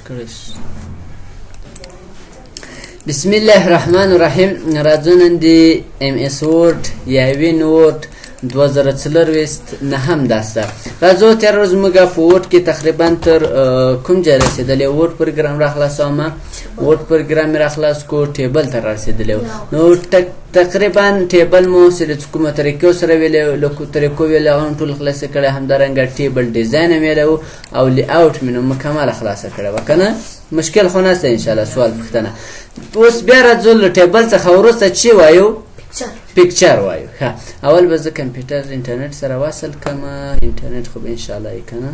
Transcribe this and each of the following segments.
کړی. بسم الله الرحمن الرحیم. راځو نن د MS Word یا WinWord 2024 نهم درس ده. راځو تېره ورځ موږ په Word کې تقریبا تر کوم ځای رسېدلی؟ Word پروګرام را خلاصوم، Word پروګرام مې را خلاص کو، table ته رسېدلی. نو تقریبا table مو چې له کومو طریقو سره ویلی، له کومو طریقو ویلی، هغه ټول خلاص کړی. همدارنګه table design مې ویلی او layout مې نو مکمله خلاصه کړې وه، که نه مشکل خو نشته انشاءالله. سوال پوښتنه. اوس بیا راځو له table څخه وروسته چې وایو؟ picture وایو. ښه، اول به زه کمپیوټر انټرنیټ سره وصل کړم. انټرنیټ خو به انشاءالله یې که نه.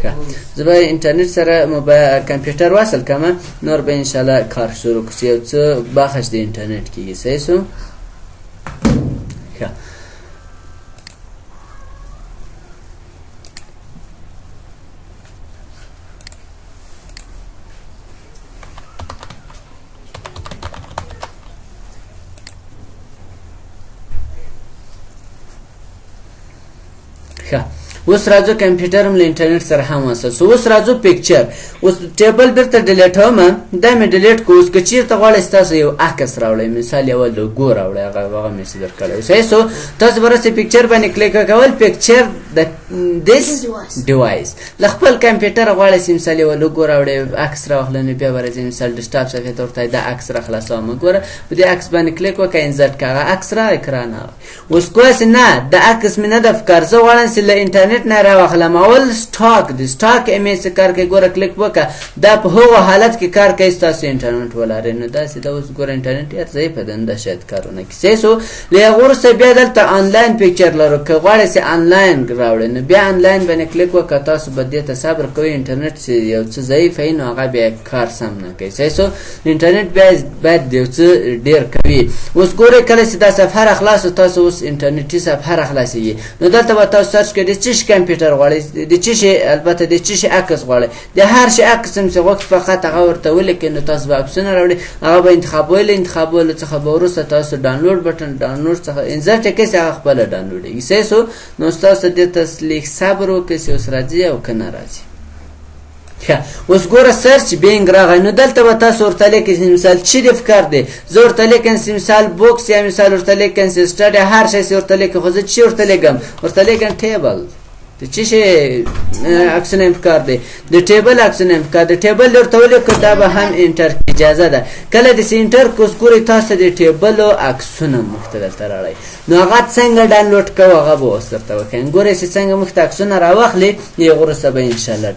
ښه، زه به انټرنیټ سره موبایل کمپیوټر وصل کړم، نور به انشاءالله کار شروع کړو چې یو څه بخش د انټرنیټ کېږي. صحیح سو؟ ښه، ښه، اوس راځو کمپیوټر هم له انټرنیټ سره هم وصل سو. اوس راځو picture. اوس table بیرته delete وم، دا مې delete کو. اوس که چیرته غواړئ ستاسو یو عکس راوړئ، مثال یوه لوګو راوړئ، هغه مې څه درکړی. صحیح سو؟ تاسو به راسئ picture باندې کلیک کول، picture د this device له خپل کمپیوټر غواړئ چې مثال یوه لوګو راوړئ، عکس راواخلئ، نو بیا به راځئ مثال desktop صفحې ته ورته دا عکس را خلاصوم. ګوره په دې عکس باندې کلیک وکړه، insert که هغه عکس را اکران راغی. اوس کوی چې نه، د عکس مې نه ده پکار، زه غواړم چې له انټرنیټ نه راواخلم. اول stock دی، stock image څه کار کوي؟ ګوره کلیک وکړه، دا په هغو حالت کې کار کوي ستاسو انټرنیټ ولرئ. نو داسې ده. اوس ګوره انټرنیټ ډېر ضعیفه ده، دا شاید کارونه کوي. صحیح سو؟ له هغه وروسته بیا دلته آنلاین picture لرو، که غواړئ چې آنلاین راوړئ نو بیا آنلاین باندې کلیک وکړه. تاسو به دې ته صبر کوئ، انټرنیټ چې یو څه ضعیف وي نو هغه بیا کار سم نه کوي. صحیح سو؟ انټرنیټ بیا باید یو څه ډېر کوي. اوس ګورئ کله چې دا صفحه را خلاصه، تاسو اوس انټرنیټي صفحه را خلاصېږي، نو دلته به تاسو search کړئ د څه شي کمپیوټر غواړئ، د څه شي، البته د څه شي عکس غواړئ، د هر شي عکس هم چې غوښت فقط هغه ورته ولیکئ، نو تاسو به عکسونه راوړئ، هغه به انتخابوئ. له انتخابولو څخه به وروسته تاسو download button، download څخه insert یې کړئ چې هغه خپله ډاونلوډېږي. صحیح سو؟ نو ستاسو دې ته لږ صبر وکړئ چې اوس راځي او که نه راځي. ښه، اوس ګوره search Bing راغی، نو دلته به تاسو ورته لیکئ چې مثال چې دې پکار دی. زه ورته لیکم چې مثال books یا مثال ورته لیکم چې study، هر شی چې ورته لیکم، خو زه چې ورته لیکم، ورته لیکم table. د څه شي عکسونه یې پکار دی؟ د table عکسونه یې پکار دی. table ورته ولیکو، دا به هم enter اجازه ده. کله دې enter کو، اوس ګورئ تاسو د table عکسونه موږ ته دلته راړئ، نو هغه څنګه ډاونلوډ کوو هغه به اوس درته وښیم. ګورئ چې څنګه موږ ته عکسونه راواخلي، یو وروسته به انشاءالله.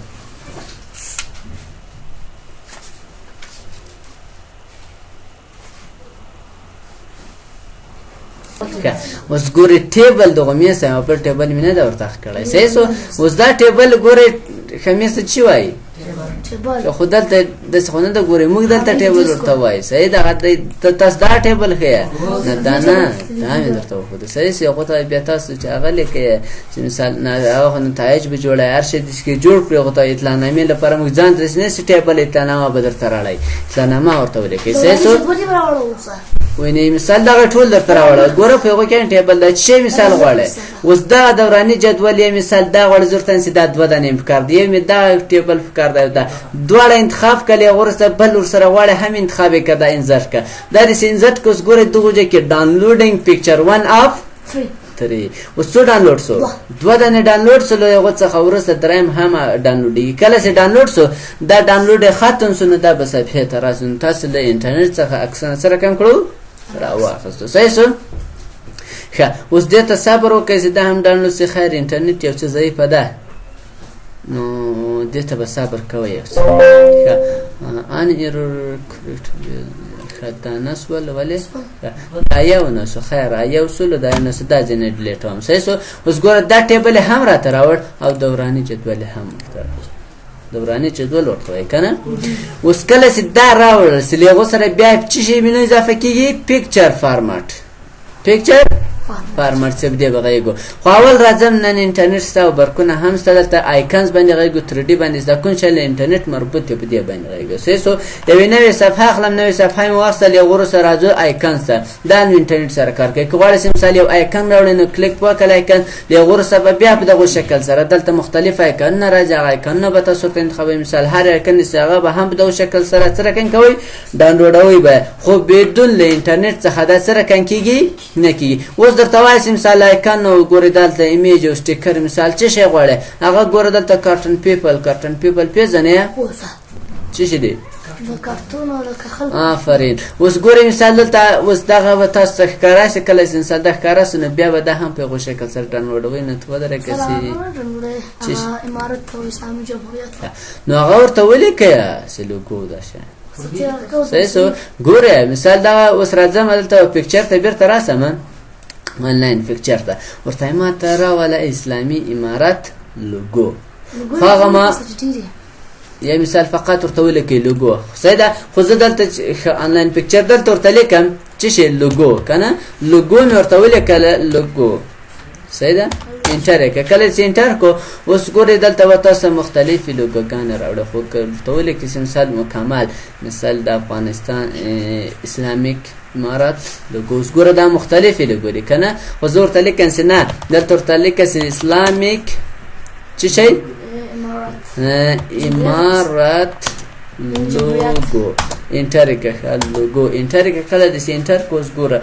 اوس ګورې table دغه مې سم بل table مې نه ده ورته کړی. صحیح سو؟ اوس دا table ګورې خمیس څه وایي؟ خو دلته داسې خو نه ده. ګورې موږ دلته table ورته وایي. صحیح ده؟ تاسو دا table ښیه نه، دا نه، دا مې درته وښوده. صحیح سو؟ خو ته بیا تاسو چې هغه لیکئ چې مثال نه، هغه خو نتایج به جوړوي، هر شی داسې کې جوړ کړي، خو ته اطلاعنامې لپاره موږ ځان ته داسې نه چې table اطلاعنامه به درته راړی، اطلاعنامه ورته ولیکئ. صحیح سو؟ وینې مثال دغه ټول درته راوړه. ګوره په هغو کې table دا چې مثال غواړی. اوس دا دوراني جدول یې مثال دا غواړي، زه ورته چې دا دوه دانې پکار دی، یو مې دا table پکار دی، دا دواړه انتخاب کړي، وروسته بل ورسره غواړي هم انتخاب یې کړه، دا insert کړه، دا داسې insert کړه. اوس ګورئ دغو ځای کې downloading picture 1 of 3. اوس څو ډاونلوډ سو؟ دوه دانې ډاونلوډ سو. له هغو څخه وروسته دریم هم ډاونلوډېږي. کله چې ډاونلوډ سو، دا ډاونلوډ یې ختم سو، نو دا به صفحې ته راسي. نو تاسو له انټرنیټ څخه عکسونه څه رقم کړو؟ راواخیستو. صحیح سو؟ ښه، اوس دې ته صبر وکړئ چې دا هم ډاونلوډ سي. خیر، انټرنیټ یو څه ضعیفه ده، نو دې ته به صبر کوئ یو څه. ښه، an error correct. ښه، دا نه سول، ولې دا یو نه سو؟ خیر، یو سول، دا یو نه سو، دا ځینې delete وم. صحیح سو؟ اوس ګوره دا table هم راته راوړ او دوراني جدول هم ورته راوړ، دوراني جدول ورته وایي که نه. اوس کله چې دا راوړل سي، له هغو سره بیا څه شی مینو اضافه کېږي؟ picture format، picture فارمټ څه دې بغیګو. خو اول راځم نن انټرنیټ ستا او برکونه هم ستا، دلته icons باندې غږو، 3D باندې ستا کوم شی له انټرنیټ مربوط دی په دې باندې غږو. صحیح سو، یوې نوې صفحه اخلم، نوې صفحه مې واخیستل، یو وروسته راځو icons ته. دا نو انټرنیټ سره کار کوي. که غواړې چې مثال یو icon راوړې نو کلیک وکړه icon، یو وروسته به بیا په دغه شکل سره دلته مختلف آیکن راځي، هغه آیکن به تاسو ورته انتخابوي. مثال هر آیکن چې هغه به هم په دغه شکل سره څه رقم کوي، ډاونلوډوي به، خو بدون له انټرنیټ څخه دا څه رقم کېږي نه کېږي. اوس درته وایم چې مثال آیکن نو ګورې دلته image او sticker، مثال څه شی غواړې هغه ګوره دلته cartoon people، cartoon people پېژنې څه شی دی؟ د کارتونو لکه خلک. آفرین. اوس ګورې مثال دلته اوس دغه به تاسو ته ښکاره شي، کله چې مثال دا ښکاره شي نو بیا به دا هم په هغو شکل سره ډاونلوډوي. نو ته ودرېږه چې امارت او اسلامي جمهوریت، نو هغه ورته ولیکه چې لوګو دا شی صحیح سو. ګوره مثال دا اوس راځم دلته picture ته بیرته راسم، آنلاین picture ته ورته ما ته راوله اسلامي امارت لوګو، هغه ما یا مثال فقط ورته ولیکئ لوګو. صحیح ده، خو زه دلته آنلاین picture دلته ورته لیکم چې شی لوګو که نه، لوګو مې ورته ولیکله لوګو. صحیح ده، enter یې کړه. کله چې enter کو اوس ګورئ دلته به تاسو مختلفې لوګوګانې راوړي، خو که ورته ولیکئ چې مثال مکمل مثال د افغانستان Islamic امارت لوګو، اوس ګوره دا مختلفې لوګو دي که نه، خو زه ورته لیکم چې نه، دلته ورته لیکم چې Islamic څه شی امارت لوګو، enter یې کړه، لوګو enter یې کړه. کله داسې enter کو اوس ګوره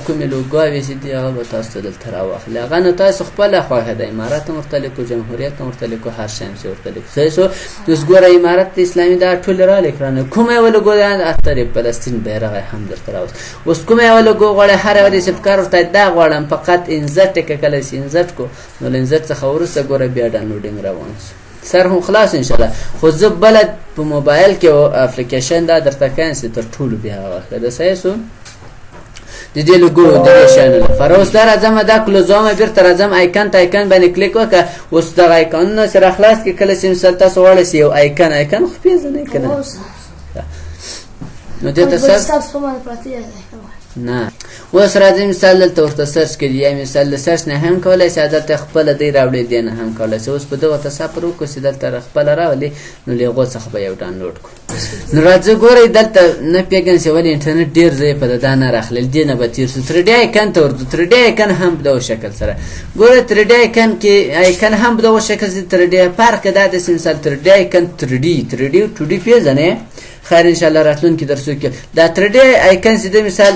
کومې لوګوې چې دي هغه به تاسو ته دلته راواخلي. هغه نو تاسو خپله خوښه ده، امارت هم ورته لیکو، جمهوریت هم ورته لیکو، هر شی هم چې ورته لیکو. صحیح سو، اوس ګوره امارت اسلامي دا ټول رالیک رانه، کومه یوه لوګو ده حتی د فلسطین بیرغ یې هم درته راوست. اوس کومه یوه لوګو غواړې هره یوه داسې فکر ورته دا غواړم، فقط insert یې کړه. کله چې insert کو نو له insert څخه وروسته ګوره بیا downloading روان سو، سر هم خلاص ان شاء الله. خو زه بله په موبایل کې اپلیکیشن دا درته ښیم چې تر ټولو بیا هغه ښه ده. صحیح سو، د دې لوګو د دې شیانو لپاره اوس دا راځم دا close وم، بیرته راځم icon ته، icon باندې کلیک وکړه. اوس دغه آیکونونه سره خلاص کړي. کله چې مثال تاسو غواړئ چې یو icon، icon خو پېژنئ که نه، نو دې ته search نه اوس راځي مثال دلته ورته search کړي، یا مثال له search نه هم کولی شي، دلته خپله دی راوړي دې نه هم کولی شي. اوس په دغه ته صبر وکړو چې دلته خپله راولي، نو له هغو څخه به یو ډاونلوډ کړو. نو راځه ګورئ دلته نه پوهېږم چې ولې انټرنیټ ډېر ضعیفه ده، دا نه راخلل، دې نه به تېر شو. 3D icon ته ورځو، 3D icon هم په دغه شکل سره ګورئ، 3D icon کې icon هم په دغه شکل سره 3D فرق دا دی چې مثال 3D icon 3D 3D او 2D پېژنې؟ خیر ان شاء الله راتلونکي درسو کې دا 3D icon چې د مثال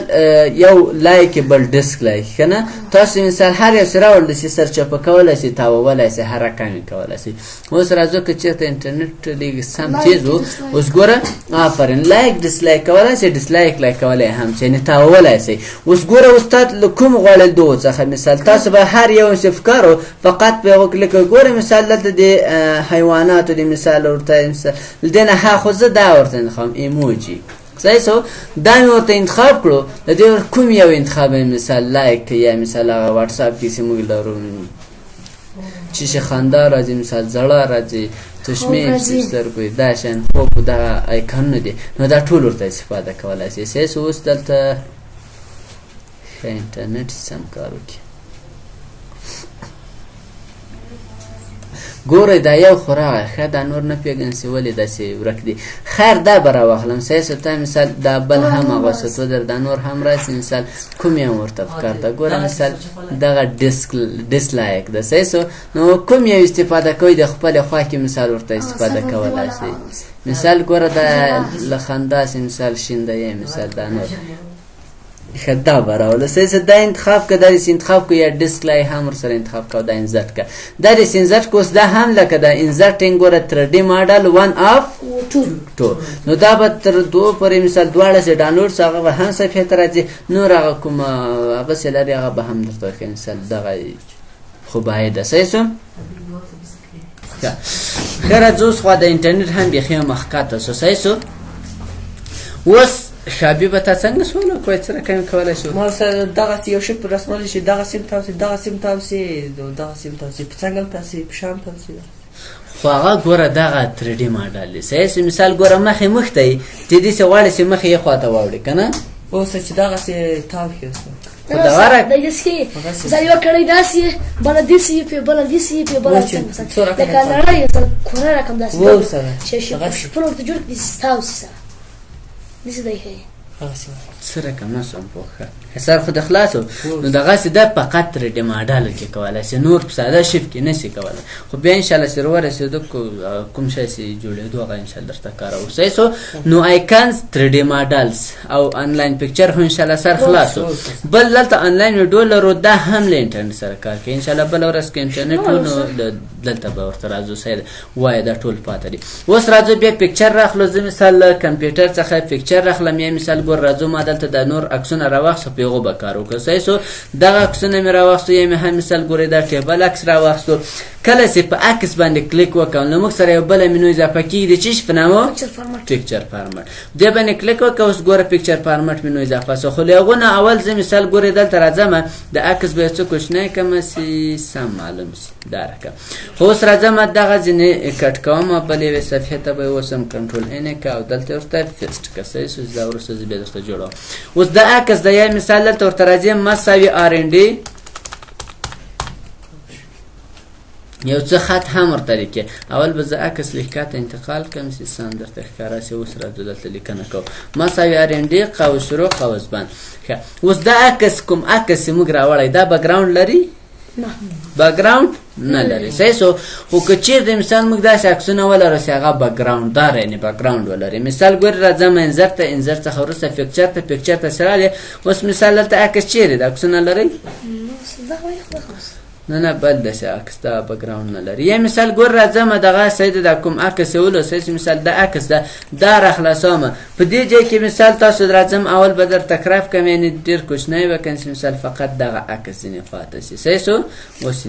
یو like بل dislike که نه، تاسو مثال هر یو سره راوړل شي، سرچپه کولی شي، تاوولی شي، هر رقم یې کولی شي. اوس راځو که چېرته انټرنیټ لږ سم تېز و، اوس ګوره آفرین، like dislike کولی شي، dislike like کولی هم شي، یعنې تاوولی شي. اوس ګوره استاد له کوم غواړل دوو څخه مثال تاسو به هر یو څه فکر فقط په هغو کلیک ګوره. مثال دلته د حیواناتو د مثال ورته مثال دې نه ها، خو زه دا ورته انتخاب ایموجي. صحیح سو، دا مې ورته انتخاب کړو. د دې کوم یو انتخاب مثال like یا مثال هغه واتساپ کې چې موږ لرو چې شي خندا راځي، مثال ژړا راځي، چشمې سترګو دا شیان خوب دغه آیکونونه دي، نو دا ټول ورته استفاده کولی شي. صحیح سو، اوس دلته ښه انټرنیټ سم کار وکړي. ګورئ دا یو خو راغی ښه، دا نور نه پوهېږم چې ولې داسې ورک دي. خیر دا به راواخلم. صحیح سو، تا مثال دا بل هم هغه څه در دا نور هم راسي، مثال کوم یو ورته پکار ده. ګوره مثال دغه dislike ده. صحیح سو، نو کوم یو استفاده کوئ د خپلې خوا کې مثال ورته استفاده کولی شئ. مثال ګوره دا له خندا سي مثال شین دی، مثال دا نور ښه دا به راوله. صحیح سو، دا انتخاب که دا داسې انتخاب کو یا dislike هم ورسره انتخاب کو، دا insert که دا داسې insert کو. اوس دا هم لکه دا inserting ګوره 3D model 1 of 2، نو دا به تر دوو پورې مثال دواړه چې ډاونلوډ سو هغه به هم صفحې ته راځي. نور هغه کوم هغه څه لري هغه به هم درته وښیم. مثال دغه خو باید ده. صحیح سو، ښه راځو. اوس خو د انټرنیټ هم بیخي مخکته سو. صحیح سو، اوس حبیبه تا څنګه سوال وکړی، څه رقم کولی شو؟ ما سره دغسې یو شی په رسمول شي، دغه سیم تاو سي، دغه سیم تاو سي، دغه سیم تاو سي، په څنګه تاو سي، په شام تاو سي. خو هغه ګوره دغه 3D ماډل دی. صحیح سو، مثال ګوره مخې مخ ته یې چې داسې غواړې چې مخې یې خواته واوړي که نه؟ اوس چې دغسې تاو شي. خو دغه د دې مثال یو کړی داسې بل داسې په بل داسې په بل څو رقم لکه نړۍ مثال کونه رقم داسې وو سره چې شپون ورته جوړ کړي ستاسو سره داسې دی ښه هغسې څه رقم نه سم پوه سر خو د خلاصو نو دغسې ده فقط 3D ماډل کې کولی سي، نور په ساده shape کې نه سي کولی. خو بیا انشاءالله چې ورسېدو کوم شی چې جوړېدو هغه انشاءالله درته کاروو. صحیح سو. نو icons 3D models او انلاین picture خو انشاءالله سر خلاصو. بل دلته انلاین ویډیو لرو، دا هم له انټرنیټ سره کار کوي. انشاءالله بله ورځ که انټرنیټ و نو دلته به ورته راځو. صحیح ده، وایه دا ټول پاته دي. اوس راځو بیا picture راخلو. زه مثال له کمپیوټر څخه picture راخلم، یا مثال ګور راځو ما دلته دا نور عکسونه راواخیستو، په هغو به کار وکړو. صحیح سو. دغه عکسونه مې راواخیستو، یا مې هم مثال ګورئ دا table عکس راواخیستو. کله چې په عکس باندې کلیک وکړم نو موږ سره یو بله منو اضافه کېږي د څه شي په نامه؟ picture format. دې باندې کلیک وکړه، اوس ګوره picture format منو اضافه سو. خو له هغو نه اول زه مثال ګورئ دلته راځم، د عکس به یو څه کوچنی کړم چې سم معلوم سي دا رقم. خو اوس راځم دغه ځینې cut کوم، بلې یوې صفحې ته به یې وسم control N کړه او دلته یې ورته paste کړه. صحیح سو. دا وروسته زه بیا درته جوړوم. اوس دا عکس د یا مثال دلته ورته راځي مساوي RND، یو څه خط هم ورته لیکې. اول به زه عکس لږ کاته انتقال کړم چې سم درته ښکاره شي. اوس راځو دلته لیکنه کوو مساوي RND قوس شروع قوس بند. ښه، اوس دا عکس کوم عکس چې موږ راوړی دا background لري؟ نه، background نه لري. صحیح سو. خو که چیرته مثال موږ داسې عکسونه ولرو چې هغه background دار، یعنې background ولري. مثال ګورې راځم insert ته، insert څخه وروسته picture ته، picture ته سره دی. اوس مثال دلته عکس چیرې دی؟ عکسونه لرئ؟ نه نه، بل داسې عکس دا background نه لري. یا مثال ګور راځم دغه صحیح ده، دا کوم عکس یې ولو. صحیح، مثال دا عکس ده، دا راخلاصوم په دې ځای کې. مثال تاسو راځم اول به درته crop کړم، یعنې ډېر کوچنی به کړم چې مثال فقط دغه عکس ځینې پاته شي. صحیح سو. اوس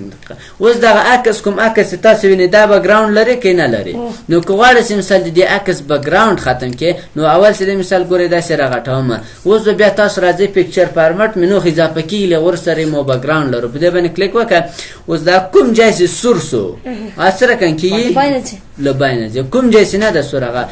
اوس دغه عکس کوم عکس چې تاسو وینئ دا background لري که نه لري؟ نو که غواړئ چې مثال د دې عکس background ختم کړي نو اول چې د مثال ګورئ داسې راغټوم. اوس به بیا تاسو راځئ picture format منو خو اضافه کېږي، له ورسره مو background لرو، په دې باندې کلیک وکړه. اوس دا کوم ځای چې سور سو څه رقم کېږي؟ له باینه ځي. کوم ځای چې نه ده سور هغه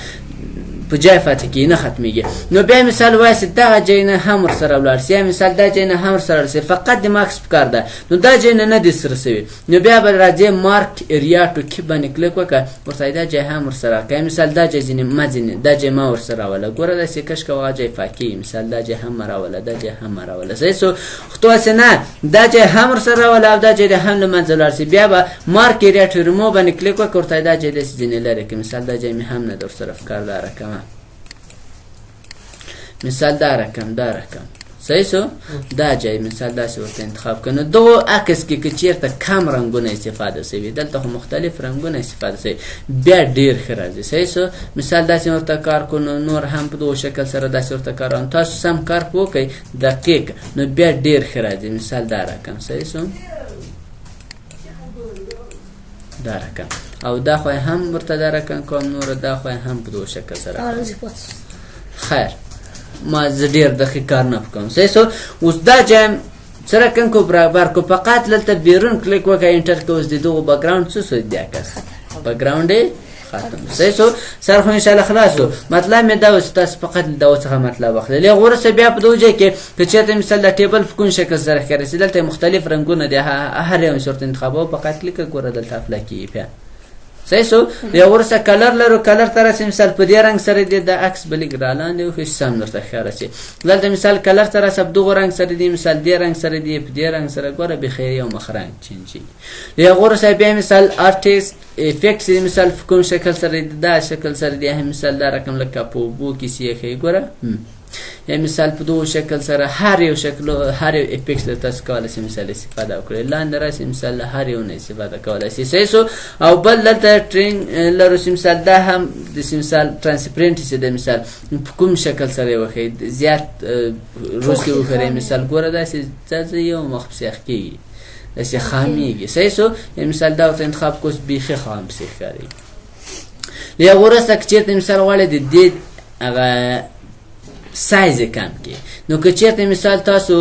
په جای پاتې کېږي، نه ختمېږي. نو بیا مثال وایي چې دغه ځای نه هم ورسره ولاړ سي، یا مثال دا ځای نه هم ورسره ولاړ سي، فقط د ماکس پکار ده. نو دا ځای نه نه دي سره سوي. نو بیا به راځې mark area to keep باندې کلیک وکړه، ورته دا ځای هم ورسره کړه. مثال دا ځای ځینې ما ځینې دا ځای ما ورسره راوله، ګوره داسې کش کوه هغه ځای پاکېږي. مثال دا ځای هم راوله، دا ځای هم راوله. صحیح سو. خو ته هسې نه دا ځای هم ورسره راوله او دا ځای دې هم له منځه ولاړ سي. بیا به مارک ایریا ټو ریموو باندې کلیک وکړه، ورته دا ځای داسې ځینې لرې کړه. مثال دا ځای مې هم نه ده ورسره پکار، دا رقمه مثال دا رقم دا رقم. صحیح سو. دا ځای مثال داسې ورته انتخاب کړه. نو دغو عکس کې که چیرته کم رنګونه استفاده سوي، دلته خو مختلف رنګونه استفاده سوي، بیا ډېر ښه راځي. صحیح سو. مثال داسې ورته کار کړو، نو نور هم په دغو شکل سره داسې ورته کار کوو. تاسو سم کار پوه کړئ دقیق، نو بیا ډېر ښه راځي. مثال دا رقم. صحیح سو. دا رقم او دا خو هم ورته دا رقم کوم، نور دا خو هم په دغو شکل سره. خیر، ما زه ډېر دقیق کار نه کوم. صحیح سو. اوس دا ځای څه رقم کو برابر کو، فقط دلته بیرون کلیک وکړه enter که. اوس د دغو background څه سو دی عکس background یې ختم. صحیح سو. سر خو انشاءالله خلاص سو. مطلب مې دا و چې تاسو فقط دا څخه مطلب واخلئ. له وروسته بیا په دغه ځای کې که چېرته مثال د table په کوم شکل سره ښکاري چې دلته مختلف رنګونه دي، هر یو صورت انتخابوو، فقط کلیک ګوره دلته apply کېږي بیا. صحیح سو. بیا وروسته color لرو، color ته راسي مثال په دې رنګ سره دی، دا عکس به لږ رالاندې وښیي چې سم درته ښکاره شي. دلته مثال color ته راسه په دغو رنګ سره دی، مثال دې رنګ سره دی، په دې رنګ سره ګوره بخیر یو مخ رنګ change شي. بیا وروسته بیا مثال artist effect دی، مثال په کوم شکل سره دی، دا شکل سره دی، هم مثال دا رقم لکه په اوبو کې چې یې ښیي ګوره. یا مثال په دغو شکل سره هر یو شکل هر یو effect له تاسو کولی شئ مثال استفاده وکړئ. لاندې راسي مثال له هر یو نه استفاده کولی شئ. صحیح سو. او بل دلته ټرینګ لرو چې مثال دا هم د مثال transparent چې د مثال په کوم شکل سره یې وښیي، زیات روسي وښیي. مثال ګوره داسې ځه یو مخ پسې یخ کېږي، داسې خامېږي. صحیح سو. یا مثال دا ورته انتخاب کوس بیخي خام پسې ښکارېږي. یا وروسته که چېرته مثال غواړئ د دې هغه سایز یې کم کړي. نو که چېرته مثال تاسو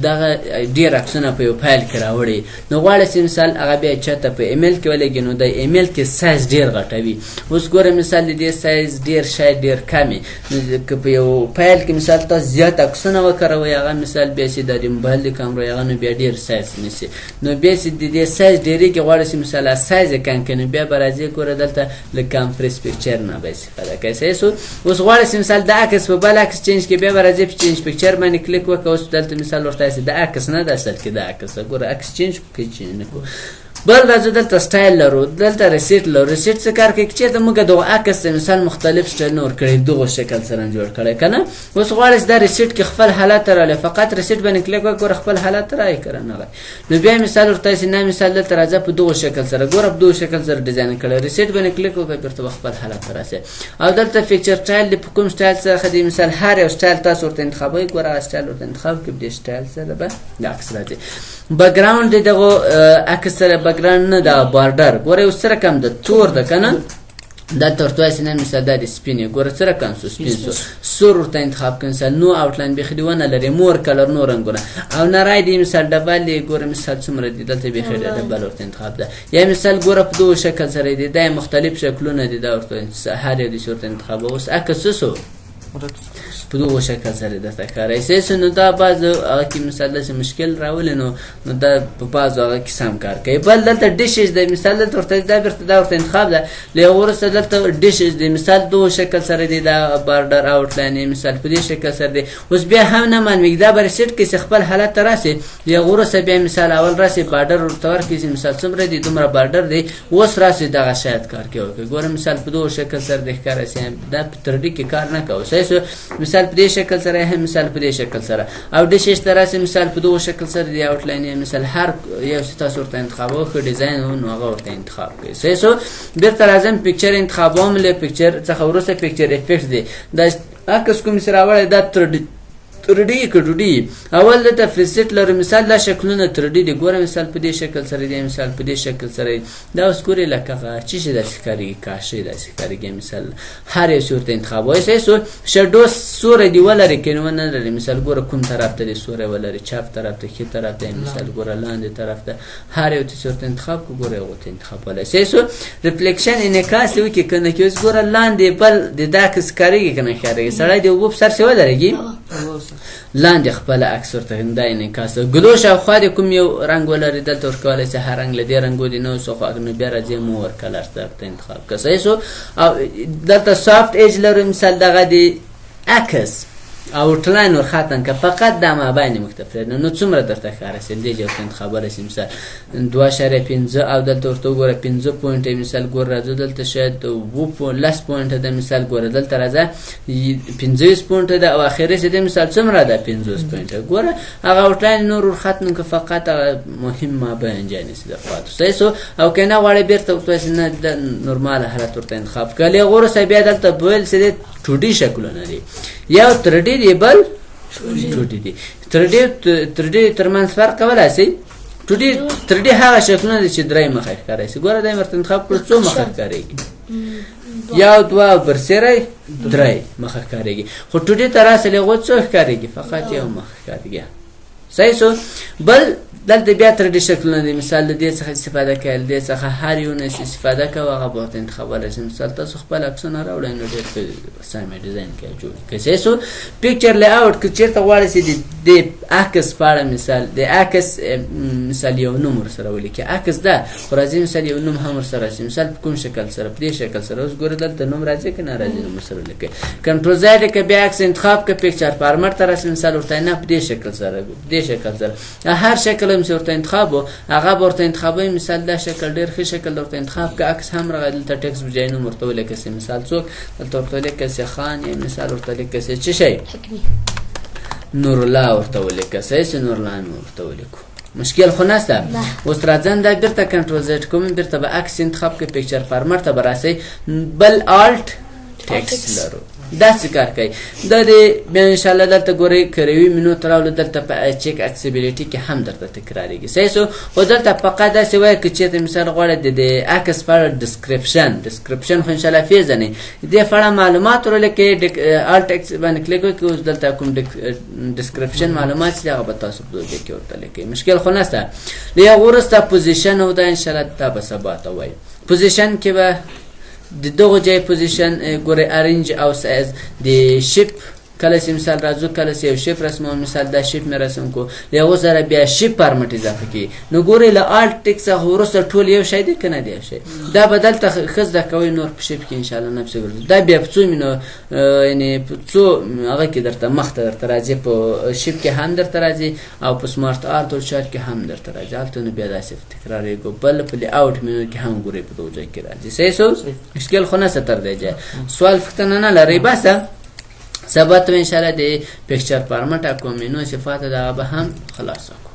دغه ډېر عکسونه په یو فایل کې راوړي، نو غواړئ چې مثال هغه بیا چاته په ایمیل کې ولېږي، نو د ایمیل کې سایز ډېر غټوي. اوس ګوره مثال د دې سایز ډېر شاید ډېر کم وي، نو که په یو فایل کې مثال تاسو زیات عکسونه وکاروئ، هغه مثال بیا چې د موبایل د کمرو هغه نو بیا ډېر سایز نیسي. نو بیا چې د دې سایز ډېرېږي، غواړئ چې مثال سایز یې کم کړي، نو بیا به راځي ګوره دلته له compress picture نه به استفاده کوي. صحیح سو. اوس غواړئ چې مثال د عکس په بل عکس change کړي، بیا به راځي په change picture باندې کلیک وکړه. اوس دلته مثال ورته هسې د عکس نه ده، اصل کې د عکس ده، ګوره عکس change کړي change نه کړو. بل راځو دلته سټایل لرو، دلته reset لرو. reset څه کار کوي؟ چېرته موږ دغه عکس ته مثال مختلف سټایلونه ورکړي، دغه شکل سره جوړ کړی که نه. اوس غواړئ چې دا reset کې خپل حالت ته راولي، فقط reset باندې کلیک وکړه، ګوره خپل حالت ته راغی که نه راغی. نو بیا مثال ورته هسې نه، مثال دلته راځه په دغه شکل سره، ګوره په دغه شکل سره ډیزاین کړی، reset باندې کلیک وکړه، بېرته به خپل حالت ته راسي. او دلته picture style دی، په کوم سټایل څخه دی، مثال هر یو سټایل تاسو ورته انتخابوئ، ګوره هغه سټایل ورته انتخاب کړئ، په دې سټایل سره به د عکس راځي. background دی دغه عکس سره background نه دا border، ګوره یو څه رقم ده، تور ده که نه، دلته ورته وایي نه مثال دا د سپینې، ګوره څه رقم سو، سپین سو، سور ورته انتخاب کړه، مثال no outline بیخي دې ونه لري، more color نور رنګونه، او نری دی مثال double دی، ګوره مثال څومره دی دلته بیخي double ورته انتخاب ده. یا مثال ګوره په دغه شکل سره دی، دا مختلف شکلونه دي، دا ورته هر یو داسې ورته انتخاب. اوس عکس څه سو په دغه شکل سره درته ښکاري. صحیح. نو دا بعض هغه کې مثال داسې مشکل راولي، نو دا په بعضو هغه کې سم کار کوي. بل دلته dashes دی، مثال دلته ورته دا بیرته دا ورته انتخاب ده، له هغه وروسته دلته dashes دی، مثال دغه شکل سره دی، دا border outline مثال په دې شکل سره دی. اوس بیا هم نه معلومیږي، دا به reset کړي چې خپل حالت ته راسي. له هغه وروسته بیا مثال اول راسي border ورته ورکړي چې مثال څومره دی، دومره border دی، اوس راسي دغه شاید کار کوي. ګوره مثال په دغه شکل سره دی ښکاره سي، دا په 3D کې کار نه کوي. صحیح. مثال په دې شکل سره هم، مثال په دې شکل سره، او dashes ته راسي مثال په دغه شکل سره دی outline، مثال هر یو څه تاسو ورته انتخابوئ، ښه ډیزاین نو هغه ورته انتخاب کړئ. صحیح. سو بیرته راځم picture انتخابوم، له picture څخه وروسته picture effect دی، دا عکس کوم سره راوړی، دا 3D که 2D. اول دلته preset لرو، مثال دا شکلونه 3D دي، ګوره مثال په دې شکل سره دی، مثال په دې شکل سره دی، دا اوس ګورې لکه هغه څه شي داسې ښکارېږي، کاشۍ داسې ښکارېږي، مثال هر یو څه ورته انتخابوئ. صحیح. سو shadow سوری دې ولري که نه ونه لري، مثال ګوره کوم طرف ته دې سوری ولري، چپ طرف ته، ښي طرف ته، مثال ګوره لاندې طرف ته، هر یو څه ورته انتخاب کړو، ګوره هغو ته انتخابولی. صحیح. سو reflection انعکاس دې وکړي که نه کړي، اوس ګوره لاندې بل د دا عکس ښکارېږي که نه ښکارېږي، سړی د اوبو په سر چې ودرېږي لاندې خپله عکس ورته دا انعکاس ده. glow شاوخوا دې کوم یو رنګ ولري، دلته ورکولی شي هر رنګ له دې رنګو دې نه اوس خو نو بیا راځي more color ته ورته انتخاب کړه. صحیح. سو او دلته soft edge لرو، مثال دغه دې عکس outline ور ختم که فقط دا مابین موږ ته پرېږده، نو څومره درته ښکاره سي دې ځای ورته انتخابولی سي، مثال 2.5، او دلته ورته وګوره 5 point، مثال ګوره راځو دلته شاید اووه لس point ده، مثال ګوره دلته راځه 25 point ده، او اخري سي ده مثال څومره ده 50 point. ګوره هغه outline نور ور ختم که فقط هغه مهم مابین ځای نیسي د پاتو. صحیح. سو او که نه غواړې بیرته ورته وایې نه د نورماله حالت ورته انتخاب کړه. له هغه وروسته بیا دلته بل څه دی 2D شکلونه دي، یو 3D دی بل 2D دی. 3D ترمنځ فرق کولای سي؟ 2D 3D هغه شکلونه دي چې درې مخه ښکاري سي، ګوره دا ورته انتخاب کړو څو مخه ښکارېږي، یو دوه برسېره درې مخه ښکارېږي، خو 2D ته راسه له هغو څو ښکارېږي، فقط یو مخ ښکارېږي. صحیح. سو بل دلته بیا 3D شکلونه دي، مثال له دې څخه استفاده کوي، له دې څخه هر یو نه استفاده کوي، هغه به ورته انتخابولی شي. مثال تاسو خپل عکسونه راوړئ نو ډېر ښه سم ډیزاین کوي جوړ کړئ. صحیح. سو picture layout که چېرته غواړئ چې د دې عکس په اړه مثال د عکس مثال یو نوم ورسره ولیکي، عکس ده خو راځي مثال یو نوم هم ورسره راسي، مثال په کوم شکل سره، په دې شکل سره. اوس ګوره دلته نوم راځي که نه راځي، نوم ورسره ولیکئ. control Z که بیا عکس انتخاب که picture format ته راسي، مثال ورته نه په دې شکل سره، په دې شکل سره هر شکل هم چې ورته انتخاب و هغه به ورته انتخابوي. مثال دا شکل ډېر ښه شکل ورته انتخاب که عکس هم راغی، دلته ټیکس په جای نوم ورته ولیکه سي، مثال څوک دلته ورته ولیکه سي خان، یا مثال ورته ولیکه سي څه شی نورالله ورته ولیکه، صحیح سي نورالله مې ورته ولیکو، مشکل خو نشته. اوس راځم دا بیرته control Z کوم، بیرته به عکس انتخاب کړئ، picture format ته به راسئ، بل alt text لرو. دا څه کار کوي؟ دا د بیا ان شاء الله دلته ګورئ کروي مینو ته راولو، دلته په check accessibility کې هم درته تکرارېږي. صحیح سو؟ خو دلته فقط داسې وایي که چېرته مثال غواړئ د دې عکس په اړه description خو ان شاء الله پېژنئ، دې په اړه معلومات ورلیکئ، Alt X باندې کلیک وکړئ، اوس دلته کوم description معلومات چې هغه به تاسو په دې کې ورته لیکئ، مشکل خو نشته. له هغه وروسته position او دا ان شاء الله دا به سبا ته وایي. position کې به د دغو ځای position ګورئ arrange او سایز د shape، کله چې مثال راځو کله چې یو shape رسمو، مثال دا shape مې رسم کو، له هغو سره بیا shape format اضافه کړي. نو ګورئ له Alt X څخه وروسته ټول یو شی دی که نه دی یو شی، دا به دلته ښه زده کوئ، نور په shape کې انشاءالله نه پسې ګرځو. دا بیا په څو مینو یعنې په څو هغه کې درته مخته درته راځي، په shape کې هم درته راځي او په smart art او chart کې هم درته راځي. هلته نو بیا داسې تکرارېږي، بل په layout menu کې هم ګورئ په دغو ځای کې راځي. صحیح سو؟ مشکل خو نشته تر دې ځایه. سوال پوښتنه نه لرئ؟ بس سبا ته ان شاء الله د picture format کوم نو صفات دا به هم خلاص کو.